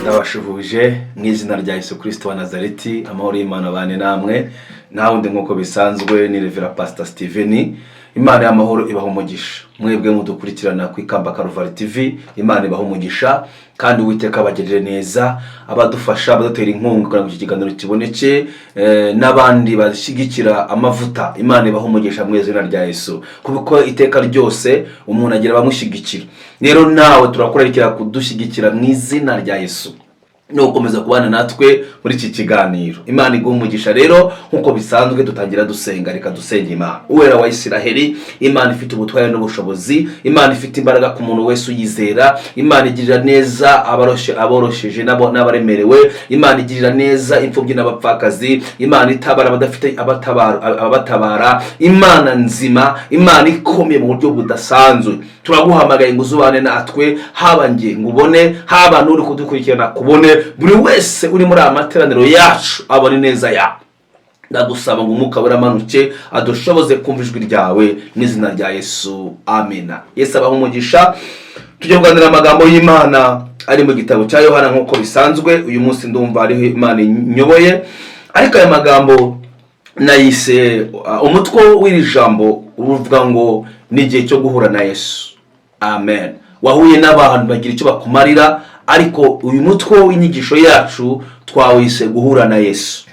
Ndabashuhuje mu izina rya Yesu Kirisito wa Nazareti. Amahoro y'Imana abane namwe. Nta wundi, nk'uko bisanzwe, ni Reverend Pastor Steven. Imana y'amahoro ibaha umugisha mwebwe mudukurikirana ku Ikamba Karuvari TV. Imana ibaha umugisha kandi Uwiteka abagirire neza, abadufasha, abadutera inkunga kugira ngo iki kiganiro kiboneke, n'abandi bashyigikira amavuta. Imana ibaha umugisha mu izina rya Yesu, kuko iteka ryose umuntu agira abamushyigikira. Rero nawe turakurarikira kudushyigikira mu izina rya Yesu no gukomeza kubana natwe muri iki kiganiro. Imana iguha umugisha. Rero nk'uko bisanzwe dutangira dusenga. Reka dusenge Imana. Uwera wa Isiraheli, Imana ifite ubutware n'ubushobozi, Imana ifite imbaraga ku muntu wese uyizera, Imana igirira neza aborosheje n'abaremerewe, Imana igirira neza imfubyi n'abapfakazi, Imana itabara abadafite ababatabara, Imana nzima, Imana ikomeye mu buryo budasanzwe, turaguhamagaye ngo uzubane natwe. Haba njye ngo ubone, haba n'uri kudukurikirana kubone, buri wese uri muri aya materaniro yacu abone neza yawe. Ndagusaba ngo Umwuka Wera amanuke adushoboze kumva ijwi ryawe mu izina rya Yesu, amena. Yesu abaha umugisha. Tujya kuganira amagambo y'Imana ari mu gitabo cya Yohana nk'uko bisanzwe. Uyu munsi ndumva ariho Imana inyoboye, ariko aya magambo nayise, umutwe w'iri jambo uvuga ngo ni igihe cyo guhura na Yesu. Amen. Wahuye n'abantu bagira icyo bakumarira, ariko uyu mutwe w'inyigisho yacu twawise guhura na Yesu.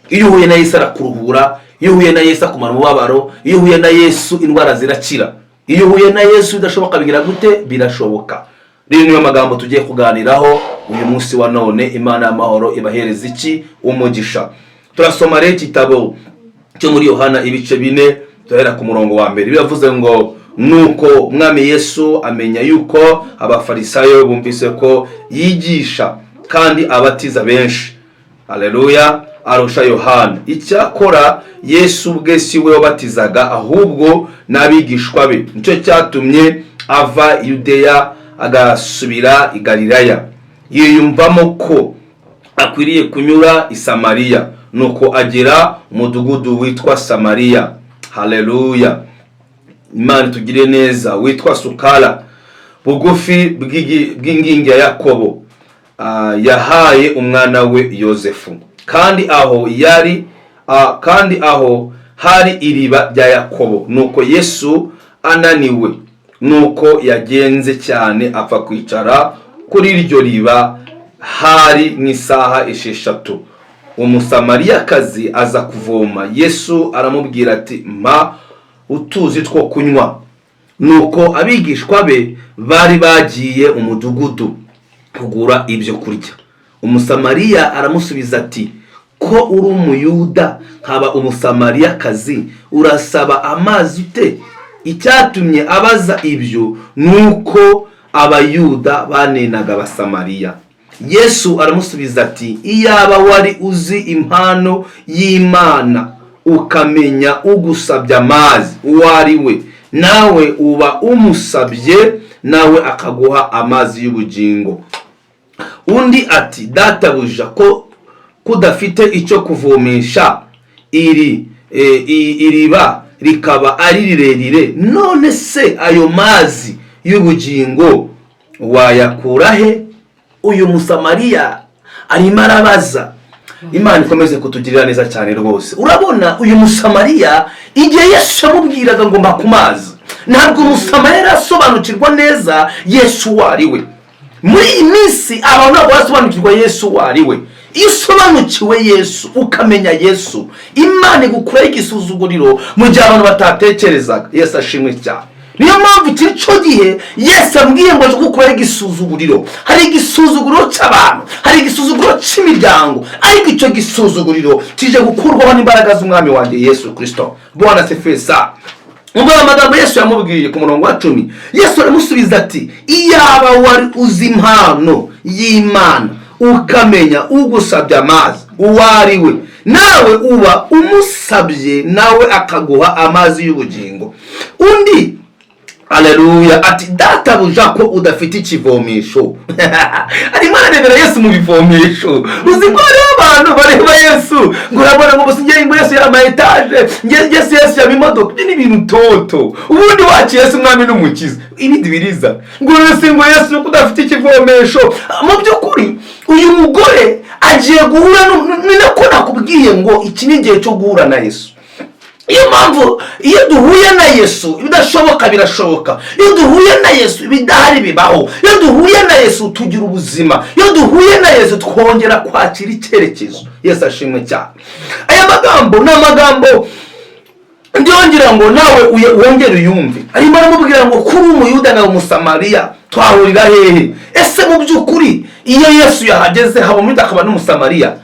Iyo uhuye na Yesu arakuruhura, iyo uhuye na Yesu akumara umubabaro, iyo uhuye na Yesu indwara zirakira, iyo uhuye na Yesu bidashoboka bigira gute? Birashoboka. Rero niyo magambo tugiye kuganiraho uyu munsi wa none. Imana y'amahoro ibahereza iki? Umugisha. Turasoma rero igitabo cyo muri Yohana ibice 4, turahera ku murongo wa mbere. Biravuze ngo: "Nuko Umwami Yesu amenya yuko Abafarisayo bumvise ko yigisha kandi abatiza benshi." Haleluya! "Arusha Yohana. Icyakora Yesu ubwe si we wabatizaga, ahubwo n'abigishwa be. Nicyo cyatumye ava i Yudeya agasubira i Galilaya, yiyumvamo ko akwiriye kunyura i Samariya. Nuko agera umudugudu witwa Samariya." Haleluya! Imana itugire neza. "Witwa Sukara, bugufi bw'ingingi ya Yakobo, yahaye umwana we Yosefu. Kandi aho hari iriba rya Yakobo. Nuko Yesu ananiwe nuko yagenze cyane, apfa kwicara kuri iryo riba. Hari nk'isaha 6. Umusamariyakazi aza kuvoma. Yesu aramubwira ati: 'Mpa utuzi two kunywa.' Nuko abigishwa be bari bagiye umudugudu kugura ibyo kurya. Umusamariya aramusubiza ati: 'Ko uri Umuyuda nkaba Umusamariyakazi, urasaba amazi ute?' Icyatumye abaza ibyo ni uko Abayuda banenaga Abasamariya. Yesu aramusubiza ati: 'Iyaba wari uzi impano y'Imana, ukamenya ugusabye amazi uwo ari we, nawe uba umusabye, nawe akaguha amazi y'ubugingo.' Undi ati: 'Databuja, ko kudafite icyo kuvomesha, iriba rikaba ari rirerire, none se ayo mazi y'ubugingo wayakura he?'" Uyu Musamariya arimo arabaza. Imana ikomeze kutugirira neza cyane rwose. Urabona uyu Musamariya, igihe Yesu yamubwiraga ngo mpa ku mazi, ntabwo Umusamariya arasobanukirwa neza Yesu uwo ari we. Muri iyi minsi abantu ntabwo barasobanukirwa Yesu uwo ari we. Iyo usobanukiwe Yesu, ukamenya Yesu, Imana igukuraho igisuzuguriro mu gihe abantu batatekerezaga. Yesu ashimwe cyane. Niyo mpamvu iki cyo gihe Yesu ambwiye ngo aje gukuraho igisuzuguriro. Hari igisuzuguriro cy'abantu, hari igisuzuguriro cy'imiryango, ariko icyo gisuzuguriro kije gukurwaho n'imbaraga z'Umwami wanjye Yesu Kirisito. Bwana asifiwe sana. Umva aya magambo Yesu yamubwiye ku murongo wa 10. Yesu aramusubiza ati: "Iyaba wari uzi impano y'Imana, ukamenya ugusabye amazi uwo ari we, nawe uba umusabye, nawe akaguha amazi y'ubugingo." Undi Aleluya. Ati: "Databuja, ko udafite ikivomesho?" Arimo ararebera Yesu mu bivomesho. Uzi ko hariho abantu bareba Yesu ngo urabona ngo gusa ngo Yesu yama etaje, Yesu yaba imodoka. Ibyo ni ibintu toto. Ubundi wakiye Yesu umwami n'umukiza, ibindi biriza. Ngo Yesu, ngo Yesu, ko udafite ikivomesho? Mu by'ukuri uyu mugore agiye guhura, ni nako nakubwiye ngo iki ni igihe cyo guhura na Yesu. Iyo mpamvu, iyo duhuye na Yesu, ibidashoboka birashoboka. Iyo duhuye na Yesu, ibidahari bibaho. Iyo duhuye na Yesu, tugira ubuzima. Iyo duhuye na Yesu, twongera kwakira icyerekezo. Yesu ashimwe cyane. Aya magambo ni amagambo ndiyongera ngo nawe wongere uyumve. Arimo aramubwira ngo kuri Umuyuda nawe Umusamariya, twahurira hehe? Ese mu by'ukuri iyo Yesu yahageze, haba Umuyuda akaba n'Umusamariya?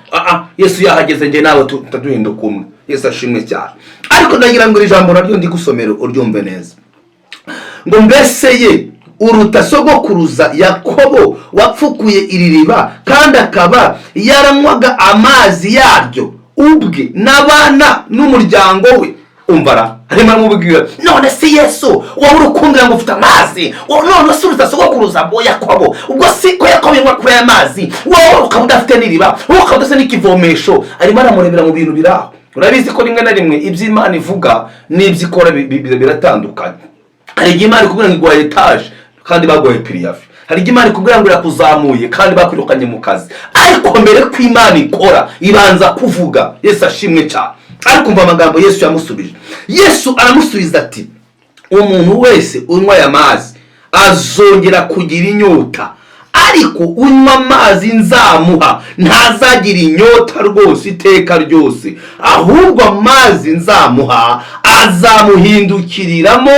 Yesu yahageze, njye nawe tuduhinduka umwe. Yesu ashimwe cyane. Ariko ndagira ngo iri jambo naryo ndigusomere uryumve neza. Ngo: "Mbese ye, uruta sogokuruza Yakobo wapfukuye iri riba, kandi akaba yaranywaga amazi yaryo ubwe n'abana n'umuryango we?" Umvara, arimo aramubwira: "None se Yesu, wowe uri kumbwira ngo ufite amazi, none se uruta sogokuruza bo Yakobo? Ubwo si ko Yakobo yanywa kuri aya mazi, wowe ukaba udafite n'iriba, wowe ukaba udafite n'ikivomesho?" Arimo aramurebera mu bintu biri aho. Urabizi ko rimwe na rimwe ibyo Imana ivuga n'ibyo ikora biratandukanye. Hari igihe Imana ikubwira ngo iguhaye etaje kandi baguhaye préavis. Hari igihe Imana ikubwira ngo irakuzamuye kandi bakwirukanye mu kazi. Ariko mbere ko Imana ikora, ibanza kuvuga. Yesu ashimwe cyane. Ariko umva amagambo Yesu yamusubije. Yesu aramusubiza ati: "Umuntu wese unywa aya mazi azongera kugira inyota, ariko unywa amazi nzamuha ntazagira inyota rwose iteka ryose. Ahubwo amazi nzamuha azamuhindukiriramo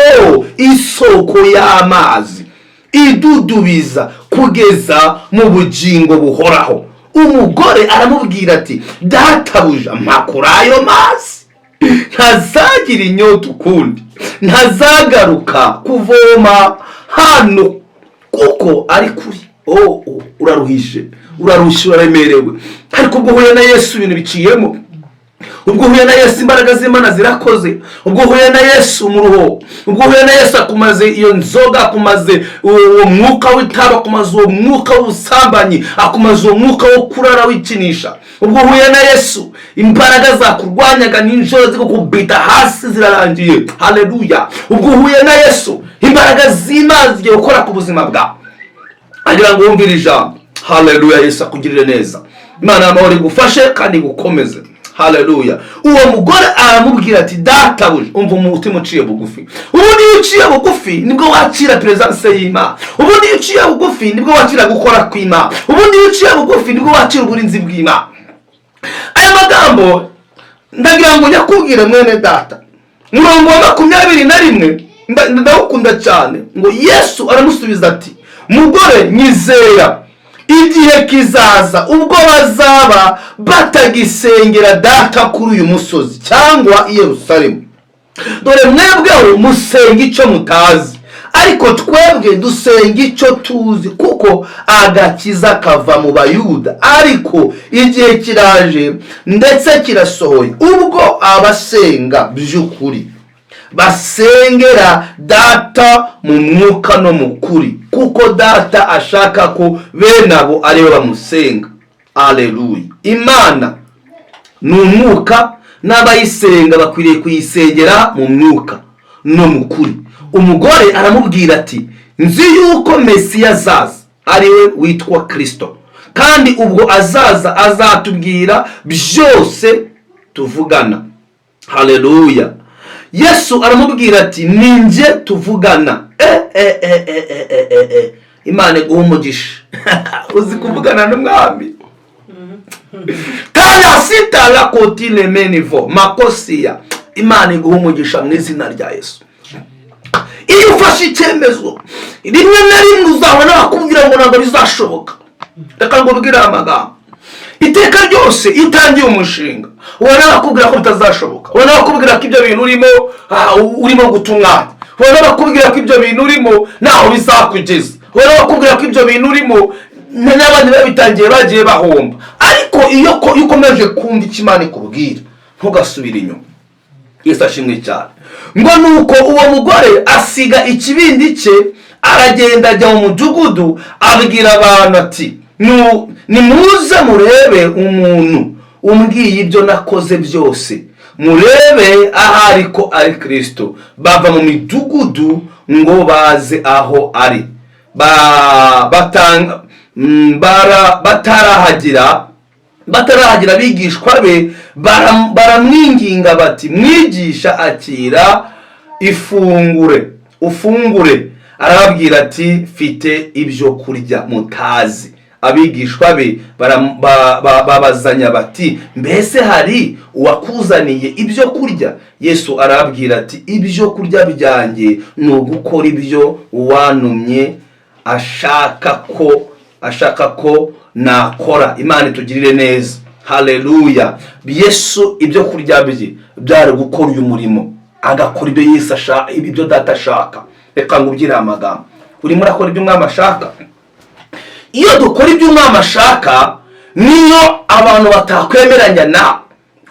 isoko y'amazi idudubiza kugeza mu bugingo buhoraho." Umugore aramubwira ati: "Databuja, mpa kuri ayo mazi, ntazagira inyota ukundi, ntazagaruka kuvoma hano." Kuko ari kuri oh, uraruhije, urarushye, uraremerewe, ariko ubwo uhuye na Yesu ibintu biciyemo. Ubwo uhuye na Yesu, imbaraga z'Imana zirakoze. Ubwo uhuye na Yesu, umuruho, ubwo uhuye na Yesu, akumaze iyo nzoga, akumaze uwo mwuka w'itabi, akumaze uwo mwuka w'ubusambanyi, akumaze uwo mwuka wo kurara wikinisha. Ubwo uhuye na Yesu, imbaraga zakurwanyaga nijoro zikukubita hasi zirarangiye. Haleluya. Ubwo uhuye na Yesu, imbaraga z'Imana zigiye gukora ku buzima bwawe. Agira ngo wumvire ijambo. Haleluya. Yesu akugirire neza. Imana y'amahoro igufashe kandi igukomeze. Haleluya. Uwo mugore aramubwira ati: "Databuja." Umva umutima uciye bugufi. Ubundi iyo uciye bugufi nibwo wakira presence y'Imana. Ubundi iyo uciye bugufi nibwo wakira gukora kw'Imana. Ubundi iyo uciye bugufi nibwo wakira uburinzi bw'Imana. Aya magambo ndagira ngo nyakubwire, mwene data. Murongo wa 21 ndawukunda cyane. Ngo: "Yesu aramusubiza ati: 'Mugore, nyizera, igihe kizaza ubwo bazaba batagisengera Data kuri uyu musozi cyangwa i Yerusalemu. Dore mwebweho musenga icyo mutazi, ariko twebwe dusenga icyo tuzi, kuko agakiza kava mu Bayuda. Ariko igihe kiraje, ndetse kirasohoye, ubwo abasenga by'ukuri basengera Data mu mwuka no mu kuri, kuko Data ashaka ko bene abo aribo bamusenga.'" Aleluya. Imana ni umwuka, n'abayisenga bakwiriye kuyisengera mu mwuka no mu kuri. Umugore aramubwira ati: "Nzi yuko Mesiya azaza, ari we witwa Kirisito, kandi ubwo azaza azatubwira byose tuvugana." Haleluya. Yesu aramubwira ati: "Ni njye tuvugana." Imana iguha umugisha. Uzi kuvugana n'umwami karasita lakotile menivo makosiya. Imana iguha umugisha mu izina rya Yesu. Iyo ufashe icyemezo, rimwe na rimwe uzabona bakubwira ngo ntabwo bizashoboka. Reka ngo ubwire aya magambo: iteka ryose iyo utangiye umushinga, ubona bakubwira ko bitazashoboka, ubona bakubwira ko ibyo bintu urimo urimo guta umwanya, ubona bakubwira ko ibyo bintu urimo ntaho bizakugeza, ubona bakubwira ko ibyo bintu urimo n'abandi babitangiye bagiye bahomba. Ariko iyo ukomeje kumva icyo Imana ikubwira, ntugasubire inyuma. Yesu ashimwe cyane. Ngo nuko uwo mugore asiga ikibindi cye, aragenda ajya mu mudugudu, abwira abantu ati: "Nimuze murebe umuntu umbwiye ibyo nakoze byose, murebe ahari ko ari Kirisito." Bava mu midugudu ngo baze aho ari. Batarahagera, abigishwa be baramwinginga bati: "Mwigisha, akira ifungure, ufungure." Arababwira ati: "Mfite ibyo kurya mutazi." Abigishwa be babazanya bati: "Mbese hari uwakuzaniye ibyo kurya?" Yesu arababwira ati: "Ibyo kurya byanjye ni ugukora ibyo uwantumye ashaka ko nakora." Imana itugirire neza. Haleluya! Yesu ibyo kurya bye byari gukora uyu murimo, agakora ibyo Yesu ashaka, ibyo Data ashaka. Reka ngubwire amagambo: urimo urakora ibyo Umwami ashaka? Iyo dukora ibyo Umwami ashaka, niyo abantu batakwemeranya nawe,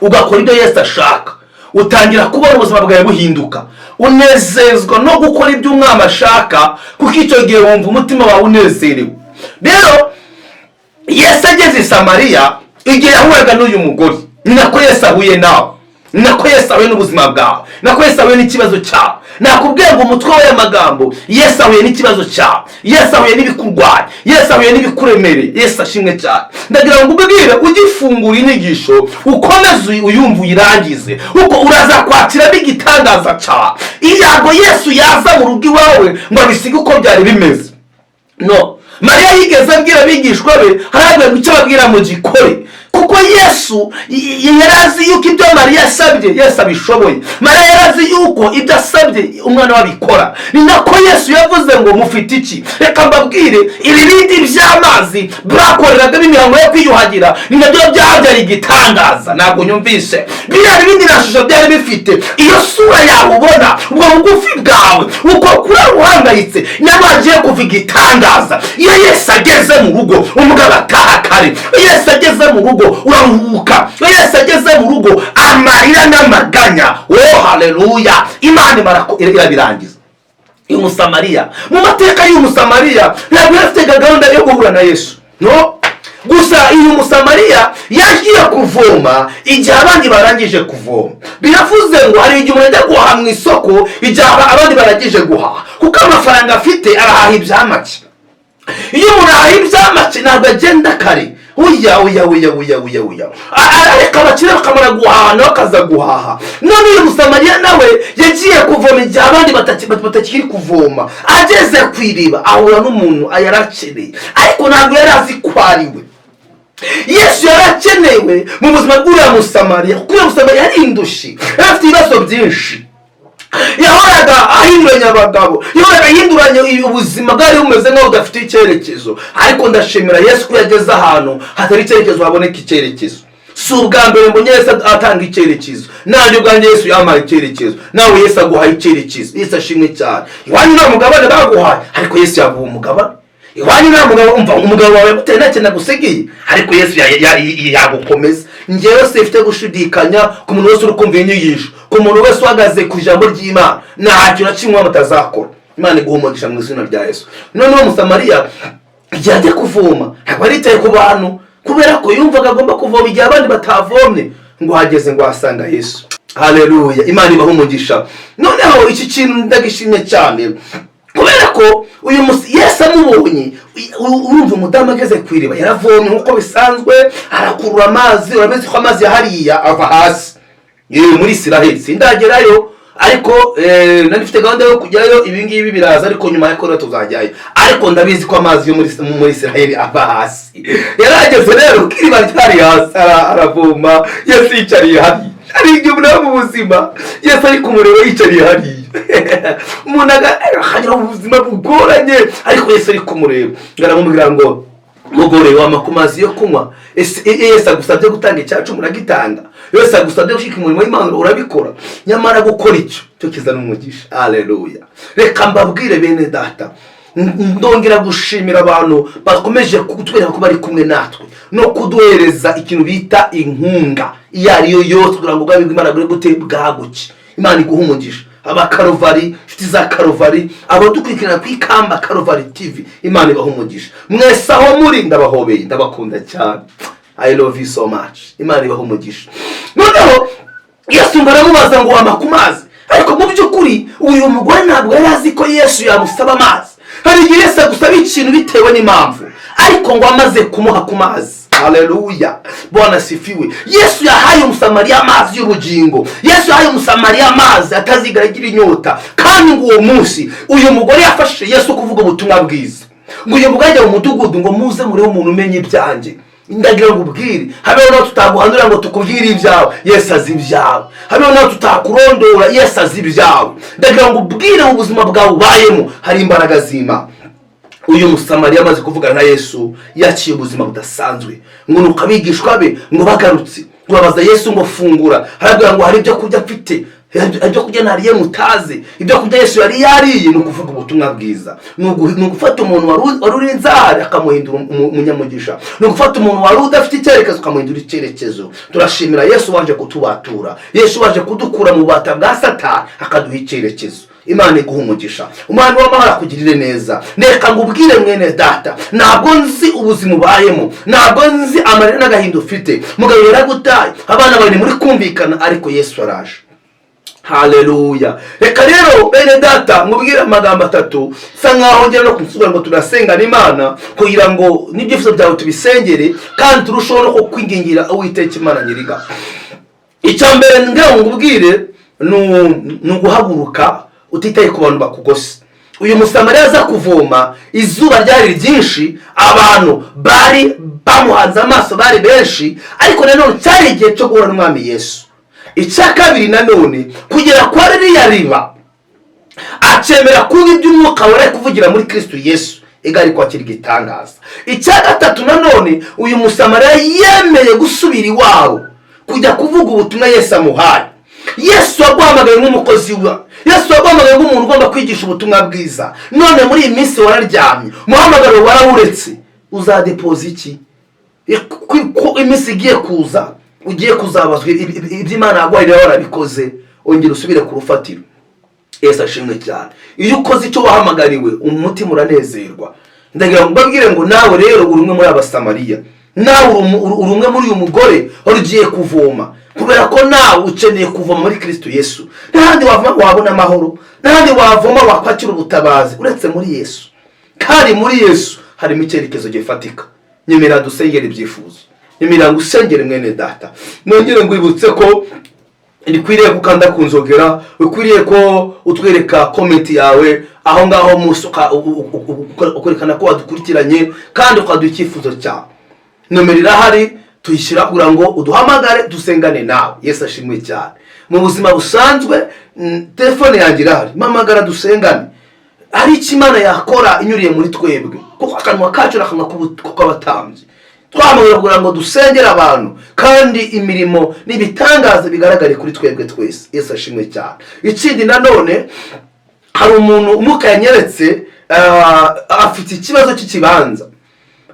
ugakora ibyo Yesu ashaka, utangira kubona ubuzima bwawe buhinduka. Unezezwa no gukora ibyo Umwami ashaka, kuko icyo gihe wumva umutima wawe unezerewe. Rero Yesu ageze i Samariya, igihe yahuraga n'uyu mugore, ni nako Yesu ahuye nawe, ni nako Yesu ahuye n'ubuzima bwawe, ni nako Yesu ahuye n'ikibazo cyawe. Nakubwiye ngo umutwe w'aya magambo: Yesu ahuye n'ikibazo cyawe, Yesu ahuye n'ibikurwanya, Yesu ahuye n'ibikuremereye. Yesu ashimwe cyane. Ndagira ngo ubwire ugifungura inyigisho, ukomeze uyumve, uyirangize, kuko uraza kwakiramo igitangaza cyawe. Iyago Yesu yaza mu rugo iwawe ngo abisige uko byari bimeze. No Mariya yigeze abwira abigishwa be, harabwira ngo icyo ababwira mugikore, kuko Yesu yari azi yuko ibyo Mariya asabye Yesu abishoboye. Mariya yari azi yuko ibyo asabye umwana we abikora. Ni nako Yesu yavuze ngo: "Mufite iki?" Reka mbabwire, ibibindi by'amazi bakoreragamo imihango yo kwiyuhagira ni nabyo byabyara igitangaza. Ntabwo nyumvise. Biriya bibindi nta shusho byari bifite. Iyo sura yawe ubona, ubwo bugufi bwawe, uko kurara uhangayitse, nyamara agiye kuva igitangaza. Iyo Yesu ageze mu rugo, umugabo ataha kare. Iyo Yesu ageze mu rugo, uraruhuka. Iyo Yesu ageze mu rugo, amarira n'amaganya, oh haleluya, Imana imara irabirangiza. Uyu Musamariya, mu mateka y'uyu Musamariya, ntabwo yari afite gahunda yo guhura na Yesu. No gusa uyu Musamariya yagiye kuvoma igihe abandi barangije kuvoma. Biravuze ngo hari igihe umuntu ajya guhaha mu isoko igihe abandi barangije guhaha, kuko amafaranga afite arahaha ibya make. Iyo umuntu ahaha ibya make, ntabwo agenda kare. Oya, oya, oya, oya, oya, oya. Areka abakire bakamara guhaha, nawe akaza guhaha. None uyu Musamariya nawe yagiye kuvoma igihe abandi batakiri kuvoma. Ageze ku iriba, ahura n'umuntu yarakeneye, ariko ntabwo yari azi ko ari we. Yesu yarakenewe mu buzima bw'uriya Musamariya, kuko uriya Musamariya yari indushyi, yari afite ibibazo byinshi, yahoraga ahinduranya abagabo, yahoraga ahinduranya ubuzima, bwari bumeze nk'aho budafite icyerekezo. Ariko ndashimira Yesu ko yageze ahantu hatari icyerekezo haboneka icyerekezo. Si ubwa mbere mbonye Yesu atanga icyerekezo. Nanjye ubwanjye Yesu yampaye icyerekezo, nawe Yesu aguhaye icyerekezo. Yesu ashimwe cyane. Iwanyu nta mugabane baguhaye, ariko Yesu yaguha umugabane. Iwanyu nta mugabo, umva, umugabo wawe yaguteye, nta kintu agusigiye, ariko Yesu yagukomeza. Njyewe sifite gushidikanya ku muntu wese uri kumva iyi nyigisho, ku muntu wese uhagaze ku ijambo ry'Imana, nta kintu na kimwe mutazakora. Imana iguha umugisha mu izina rya Yesu. Noneho Musamariya igihe ajya kuvoma, ntabwo aritaye ku bantu, kubera ko yumvaga agomba kuvoma igihe abandi batavomye. Ngo hageze, ngo ahasanga Yesu. Haleluya! Imana ibaha umugisha. Noneho iki kintu ndagishimye cyane, kubera ko uyu musi Yesu amubonye, urumva, umudamu ageze ku iriba, yaravomye nk'uko bisanzwe, arakurura amazi. Urabizi ko amazi ya hariya ava hasi. Yewe, muri Isiraheli sindagerayo, ariko nari mfite gahunda yo kujyayo. Ibi ngibi biraza, ariko nyuma ya korona tuzajyayo. Ariko ndabizi ko amazi yo muri Isiraheli ava hasi. Yarageze rero ko iriba ryari hasi, aravoma. Yesu yicariye hariya. Hari igihe umuntu aba mu buzima, Yesu ari kumureba yicariye hariya. Umuntu akanyura mu buzima bugoranye, ariko Yesu ari kumureba. Ngo aramubwira ngo: "Mugore, wampa ku mazi yo kunywa?" Ese iyo Yesu agusabye gutanga icyacu, muragitanga? Iyo Yesu agusabye gushyika umurimo w'Imana, urabikora? Nyamara gukora icyo cyo kizana umugisha. Aleluya! Reka mbabwire, bene Data, ndongera gushimira abantu bakomeje kutwereka ko bari kumwe natwe no kuduhereza ikintu bita inkunga iyo ari yo yose, kugira ngo ubwami bw'Imana buri gute bwaguke. Imana iguha umugisha. Aba Karovari, inshuti za Karovari, abadukurikirana ku Ikamba Karovari TV, Imana ibaha umugisha mwese aho muri. Ndabahobeye, ndabakunda cyane. I love you so much. Imana ibaha umugisha. Noneho Yesu ngo aramubaza ngo: "Wampa ku mazi?" Ariko mu by'ukuri uyu mugore ntabwo yari azi ko Yesu yamusaba amazi. Hari igihe Yesu agusaba ikintu bitewe n'impamvu. Ariko ngo amaze kumuha ku mazi, haleluya, Bwana asifiwe. Yesu yahaye Umusamariya amazi y'ubugingo. Yesu yahaye Umusamariya amazi atazigera agira inyota. Kandi ngo uwo munsi uyu mugore yafashije Yesu kuvuga ubutumwa bwiza. Ngo uyu mugore ajya mu mudugudu ngo: "Muze murebe umuntu umenya ibyanjye." Ndagira ngo ubwire, habeho naho tutaguhanurira ngo tukubwire ibyawe, Yesu azi ibyawe. Habeho naho tutakurondora, Yesu azi ibyawe. Ndagira ngo ubwire, mu buzima bwawe ubayemo hari imbaraga z'Imana. Uyu Musamariya amaze kuvugana na Yesu yaciye ubuzima budasanzwe. Ngo nuko abigishwa be ngo bagarutse, ngo babaza Yesu ngo: "Fungura." Arabwira ngo: "Hari ibyo kurya mfite, hari ibyo kurya nariye mutazi." Ibyo kurya Yesu yari yariye ni ukuvuga ubutumwa bwiza, ni ugufata umuntu wari uri inzara akamuhindura umunyamugisha, ni ugufata umuntu wari udafite icyerekezo ukamuhindura icyerekezo. Turashimira Yesu waje kutubatura, Yesu waje kudukura mu bubata bwa Satani akaduha icyerekezo. Imana iguha umugisha, Umwami w'amahoro akugirire neza. Reka ngo ubwire mwene data, ntabwo nzi ubuzima ubayemo, ntabwo nzi amarira n'agahinda ufite. Mugabo yaragutaye, abana bawe muri kumvikana, ariko Yesu araje. Haleluya. Reka rero bene data mubwire amagambo atatu sa nkaho ngera no kumusubira ngo turasengana Imana kugira ngo n'ibyifuzo byawe tubisengere kandi turusheho no kwingingira Uwiteka Imana nyiriga. Icya mbere ngira ngo ngubwire ni uguhaguruka utitaye ku bantu bakugose. Uyu Musamariya aza kuvoma, izuba ryari ryinshi, abantu bari bamuhanze amaso bari benshi, ariko nanone cyari igihe cyo guhura n'Umwami Yesu. Icya kabiri nanone, kugera kwa ririya riba akemera kuba iby'Umwuka Wera ari kuvugira muri Kristo Yesu igari kwakira igitangaza. Icya gatatu nanone, uyu Musamariya yemeye gusubira iwabo kujya kuvuga ubutumwa Yesu amuhaye. Yesu waguhamagaye nk'umukozi we, Yesu waguhamagaye nk'umuntu ugomba kwigisha ubutumwa bwiza, none muri iyi minsi wararyamye, umuhamagaro warawuretse. Uzadepoza iki ko iminsi igiye kuza ugiye kuzabazwa iby'Imana yaguhaye niba warabikoze? Ongera usubire ku rufatiro. Yesu ashimwe cyane. Iyo ukoze icyo wahamagariwe, umutima uranezerwa. Ndagira ngo mbabwire ngo nawe rero uri umwe muri Abasamariya, nawe uri umwe muri uyu mugore wari ugiye kuvoma, kubera ko nawe ukeneye kuvoma muri Kristo Yesu. N'ahandi wavoma wabona amahoro, n'ahandi wavoma wakwakira ubutabazi uretse muri Yesu. Kandi muri Yesu harimo icyerekezo gifatika. Nyemera dusengere ibyifuzo, nyemerera ngo usengere mwene data. Nongere ngwibutse ko rikwiriye gukanda ku nzogera, ukwiriye ko utwereka comment yawe aho ngaho munsi, ukwerekana ko wadukurikiranye kandi ukaduha icyifuzo cyawe. Nomero irahari, tuyishyira kugira ngo uduhamagare dusengane nawe. Yesu ashimwe cyane. Mu buzima busanzwe telefone yanjye irahari, mpamagara dusengane. Hari icyo Imana yakora inyuriye muri twebwe, kuko akanwa kacu ni akanwa k'abatambyi. Twahamagara kugira ngo dusengere abantu kandi imirimo n'ibitangaza bigaragare kuri twebwe twese. Yesu ashimwe cyane. Ikindi nanone, hari umuntu Umwuka yanyeretse, afite ikibazo cy'ikibanza,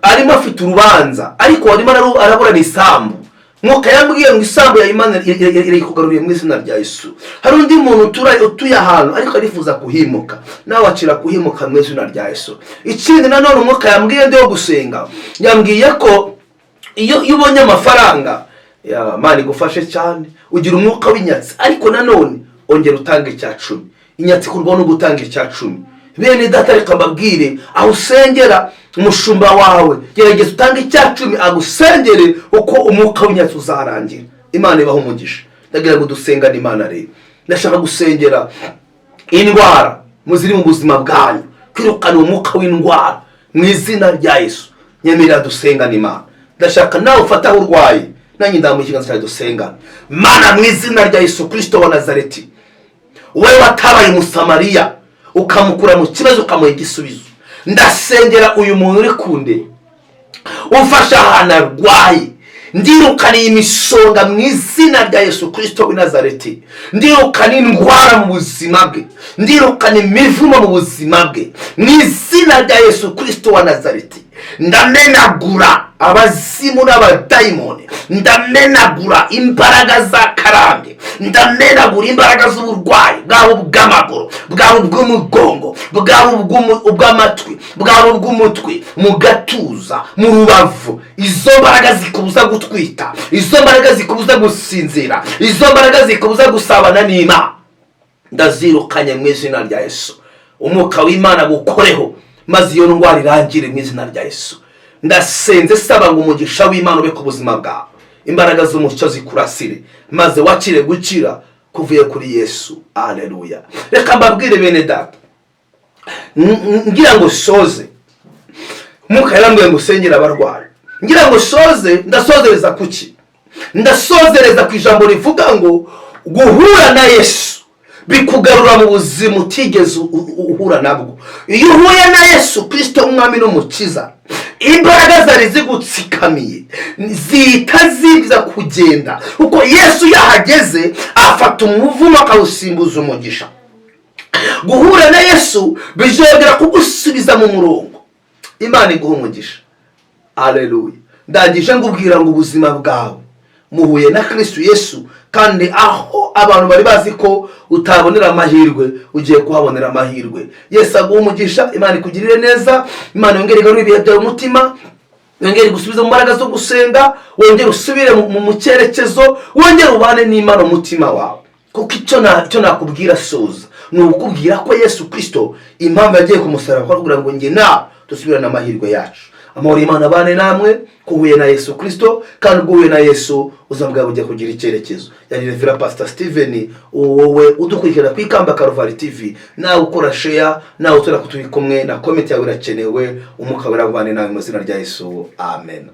arimo afite urubanza ariko arimo araburana isambu. Mwuka yambwiye ngo isambu ya Imana irayikugaruriye mu izina rya Yesu. Hari undi muntu utuye ahantu ariko arifuza kuhimuka, nawe acira kuhimuka mu izina rya Yesu. Ikindi nanone Umwuka yambwiye ndi gusenga, yambwiye ko iyo ubonye amafaranga ya Imana igufashe cyane, ugira umwuka w'inyatsi. Ariko nanone ongera utange icya cumi. Inyatsi ikurwaho no gutanga icya cumi. Bene data, reka mbabwire, aho usengera umushumba wawe, gerageza utange icya cumi agusengere, uko umwuka w'inyatsi uzarangira. Imana ibaho umugisha. Ndagira ngo dusengane Imana. Rero ndashaka gusengera indwara muziri mu buzima bwanyu, kwirukana umwuka w'indwara mu izina rya Yesu. Nyemerera dusengane Imana. Ndashaka nawe ufate aho urwaye, nanjye ndamuha ikiganza cyawe dusengane Mana. Mu izina rya Yesu Kirisito wa Nazareti, wowe watabaye Umusamariya ukamukura mu kibazo ukamuha igisubizo, ndasengera uyu muntu uri kunde umfasha ahantu arwaye. Ndirukana iyi misonga mu izina rya Yesu Kirisito w'i Nazareti. Ndirukana indwara mu buzima bwe, ndirukana imivumo mu buzima bwe mu izina rya Yesu Kirisito wa Nazareti. Ndamenagura. Abazimu n'abadayimoni, ndamenagura imbaraga za karande, ndamenagura imbaraga z'uburwayi, bwaba ubw'amaguru, bwaba ubw'umugongo, bwaba ubw'amatwi, bwaba ubw'umutwe, mu gatuza, mu rubavu. Izo mbaraga zikubuza gutwita, izo mbaraga zikubuza gusinzira, izo mbaraga zikubuza gusabana n'Imana, ndazirukanye mu izina rya Yesu. Umwuka w'Imana gukoreho, maze iyo ndwara irangire mu izina rya Yesu. Ndasenze saba ngo umugisha w'Imana ube ku buzima bwawe, imbaraga z'umucyo zikurasire, maze wakire gukira kuvuye kuri Yesu. Aleluya! Reka mbabwire, bene data, ngira ngo soze. Umwuka yarambwiye ngo usengere abarwayi. Ngira ngo soze, ndasozereza kuki? Ndasozereza ku ijambo rivuga ngo guhura na Yesu bikugarura mu buzima utigeze uhura nabwo. Iyo uhuye na Yesu Kirisito, umwami n'umukiza, imbaraga zari zigutsikamiye zihita ziza kugenda, kuko Yesu yahageze afata umuvumo akawusimbuza umugisha. Guhura na Yesu bizongera kugusubiza mu murongo. Imana iguha umugisha. Aleluya! Ndangije ngubwira ngo ubuzima bwawe muhuye na Kristo Yesu, kandi aho abantu bari bazi ko utabonera amahirwe, ugiye kuhabonera amahirwe. Yesu aguha umugisha. Imana ikugirire neza. Imana yongere igarure ibihe byawe, umutima wongere gusubiza mu mbaraga zo gusenga, wongere usubire mu cyerekezo, wongere ubane n'Imana umutima wawe. Kuko icyo nakubwira soza ni ukubwira ko Yesu Kirisito, impamvu yagiye ku musaraba, ko kugira ngo njye nawe dusubirane amahirwe yacu. Amahoro y'Imana abane namwe. Kuhuye na Yesu Kirisito, kandi ubwo uhuye na Yesu, ubuzima bwawe bugiye kugira icyerekezo. Yari Revera Pasita Steven, wowe udukurikirana ku Ikamba Karuvari TV. Nawe ukora share, nawe utura turi kumwe, na comment yawe irakenewe. Umwuka wera abane nawe mu izina rya Yesu. Amen.